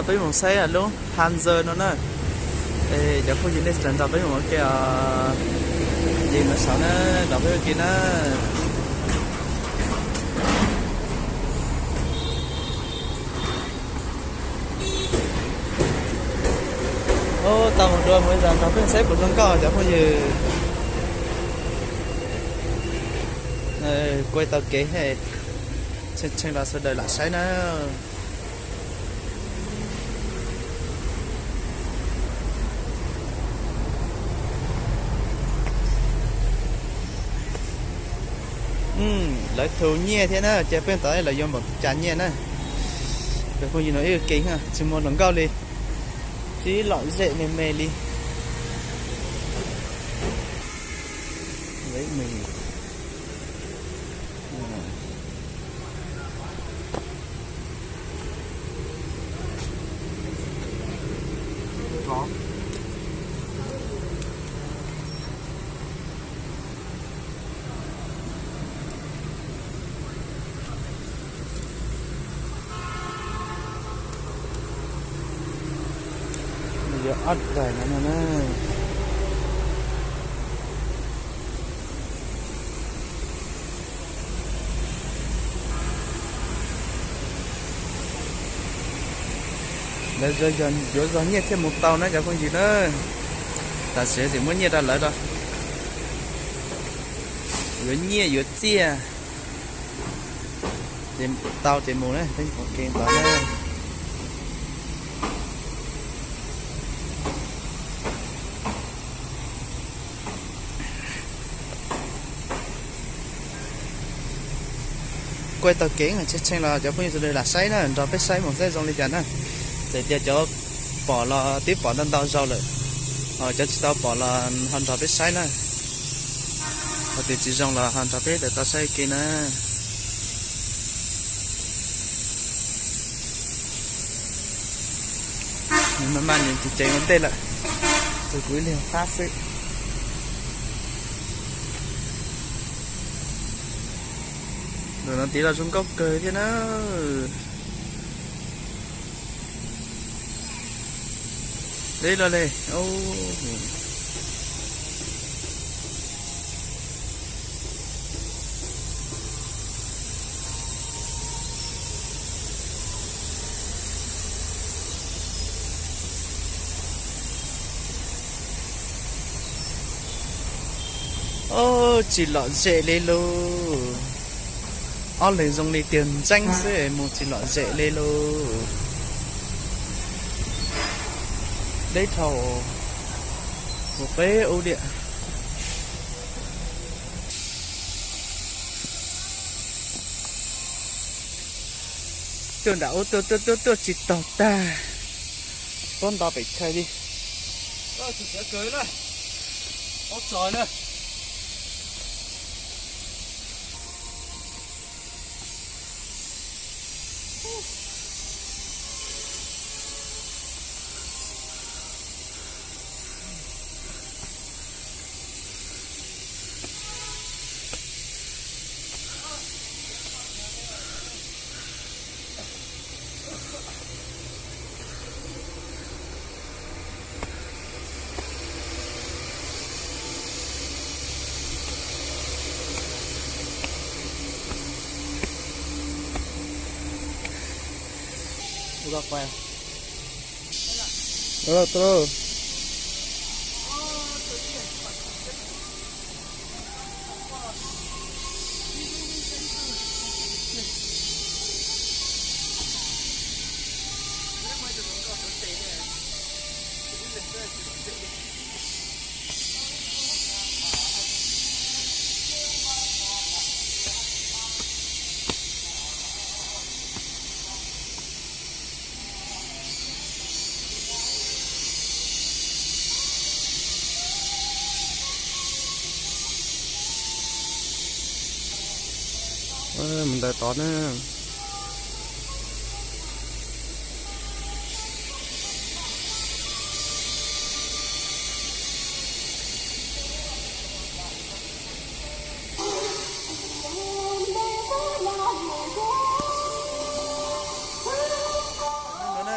Peb mus saib lub Pha Ntxawg no na. Cov phooj ywg nej sawv daws nrog peb mus ua ke os. Ces mus saum na, nrog peb ua ke na. Tau mus dua mus zog nrog peb saib puas zoo nkauj cov phooj ywg. Kuaj tau kev, tshee los sawv daws lam saib na. Lawv thu nyiaj thiab na, ces peb tod lawv yuav npaum cas nyiaj na. Cov phooj ywg no ib ke tsis muaj hluas nkauj li, tib lom zem me me li. Yog ob daim no na. Lawv yuav zog nyiaj thiaj mus tau na cov phooj ywg na. Tam sim tseem muab nyiaj rau lawv rau. Yuav nyiaj yuav txiaj, ces tau ces mus na, peb mus ke tod na. Kuaj tau kev tshee tshee los cov phooj ywg sawv daws lam saib na, nrog peb saib mus saib zoo li cas na. Txawm tias cov pom los twb pom ntau ntau zaus lawm, ho cov tsis tau pom los ho nrog peb saib na. Ho tias tsis zoo los ho nrog peb tau saib ua ke na. Nws maj maj nws ceev ceev ua ntej lawm, ces kuv ib leeg qab xwb. Ntawm no tid los zoo nkauj kawg thiab na. Deb los li. Tsis lom zem li lauj. Ob leeg zoo li tiag ntseeb xwb mus tsis lom zem li lauj. Deb dhau, mus peb ub diam. Tuaj nram ub tuaj tuaj tuaj tuaj tsis taug tag, pob nto pem chaw li. Mus ntawm tod na.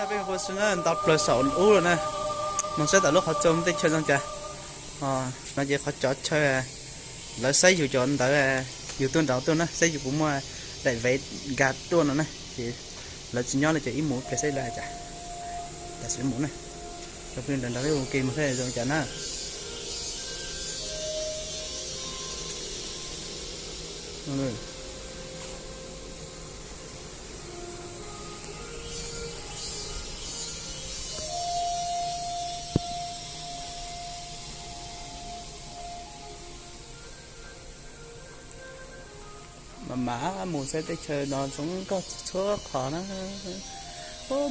Peb Xwb na, nto plaws saum ub lawm na. Mus saib tom lub qhov tsua teb chaws zoo cas. No ces qhov cov chaw lawv saib yus cov ntawd, yus tuaj nraud tuaj na, saib yus puas muaj daim vev nkag tuaj no na. Ces lawv tsis nyob no ces ib mus ib pliag saib lawv hais cas. Tam sim mus na, cov phooj ywg nrog peb ua ke mus saib zoo cas na. Mas mas mus saib teb chaws no zoo nkauj txhua qhov na.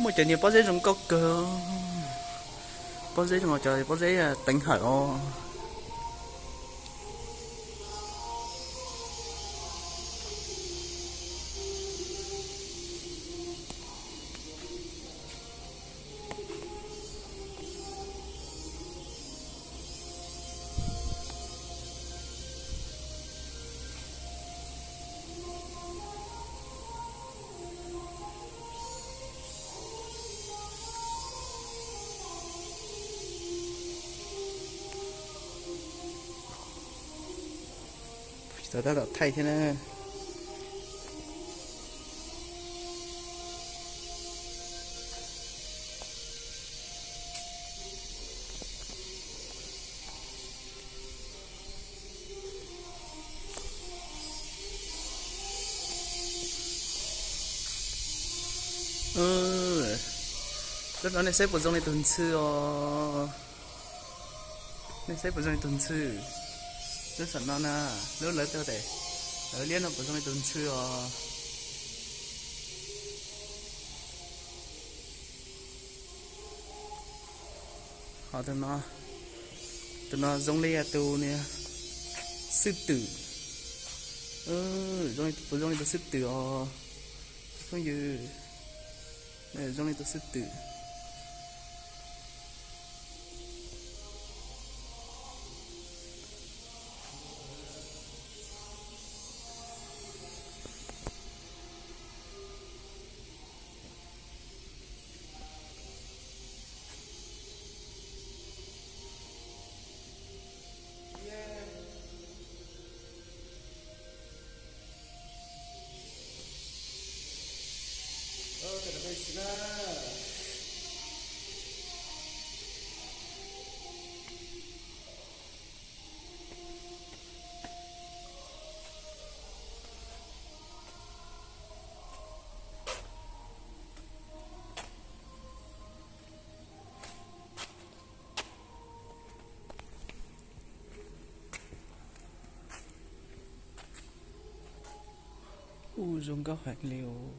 Muaj cov niag pob zeb zoo nkauj kawg. Pob zeb zoo, cov pob zeb teev hawm os. Tsis tau tab tom thaij thiab na. Lub no nej saib puas zoo li tus ntxhw os? Nej saib puas zoo li tus ntxhw? Lub saum no na, lub lawv tau tes, lawv liab no puas zoo li tus ntxhw os? Ho tus no, tus no zoo li tus niag xwb twm. Zoo li, puas zoo li tus xwb twm os phooj ywg? Zoo li tus xwb twm. Ub, zoo nkauj heev li os.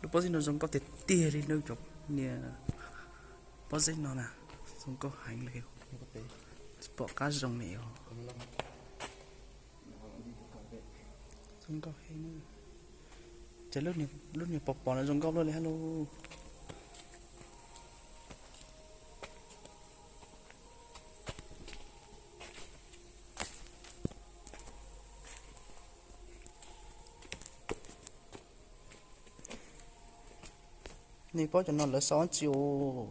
Lub pob zeb no zoo nkauj tiag tiag li nawb cov niag. Pob zeb no na, zoo nkauj heev li. Tsis pom qab zoo li os. Zoo nkauj heev na. Ces lub niag pos pos no zoo nkauj luaj li hab lauj. Nej paub cov no lawv sau dab tsi os?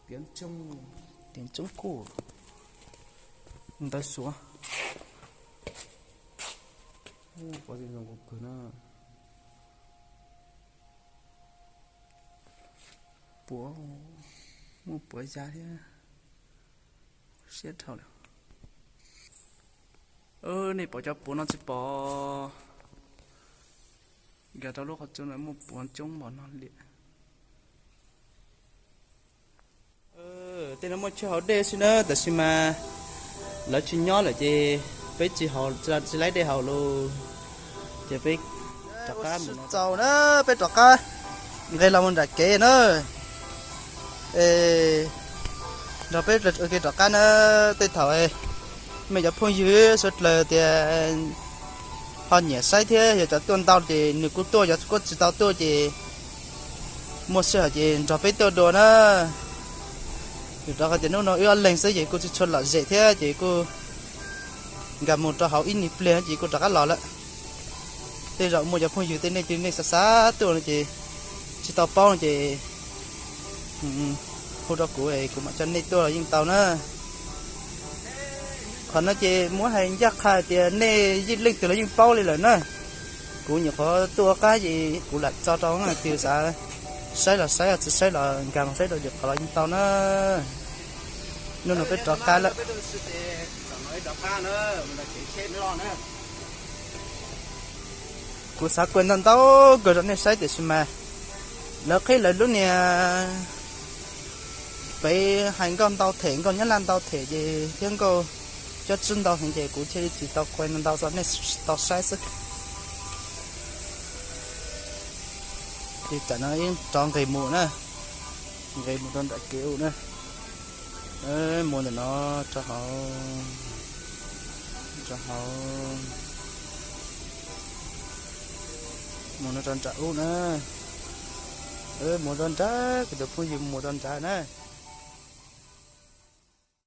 Tiav ntsoog kuj ntawv xuav. Pob zeb zoo nkauj kawg na. Puav, muaj puav ya thiab. Siab dhau lawm. Nej pom cov puav no tsis pom? Nkag rau lub qhov tsua no muaj puav coob npaum no li. Tej no muaj chaw haus dej xwb na, tab sis mas lawv tsis nyob lawm ces peb tsis haus, tsis laib dej haus lauj. Ces peb rov qab mus txaus na, peb rov qab nqes los mus nram kev na. Nrog peb ua ke rov qab na. Tej thaum mej cov phooj ywg suav dlawg tias ho nyiam saib thiab yog cov tuaj ntau ces nws kuj tuaj, cov kuj tsis tau tuaj ces muaj sij hawm ces nrog peb tuaj dua na. Rau qhov tias hnub no wb ob leeg xwb ces kuj tsis tshua lom zem thiab ces kuj nkag mus rau hauv ib nyuag pliag ces kuv rov qab los lawm. Tej zaum muaj cov phooj ywg tej nej twg nej xav xav tuaj no ces tsis tau paub no ces hu rau kuv, kuv mam coj nej tuaj los yeej tau na. Qhov no ces muab hais ncaj qha tias nej yeej leej twg los yeej paub li lawm na. Kuv nyuam qhuav tuaj ua qab ces kuv lam tso rau leej twg xav saib los saib, tsis saib los nkag mus saib rau lwm qhov los yeej tau na. Hnub no peb rov qab lawm. Kuv xav kuaj ntau ntau kawg rau nej saib tiam sis mas lawv qhib lawv lub niag, peb hais nkauj ntau them, nkauj Nyab Laj ntau them ces thiab nkauj cob tsib ntau heev ces kuv thiaj li tsis tau kuaj ntau ntau rau nej tau saib xwb. Ces tam no rov nqis mus na, nqis mus rau nram kev ub na. Mus ntawm no rau hauv, rau hauv, mus no rau nram ub na. Mus rau nrad, kuv tus phooj ywg mus rau nrad na.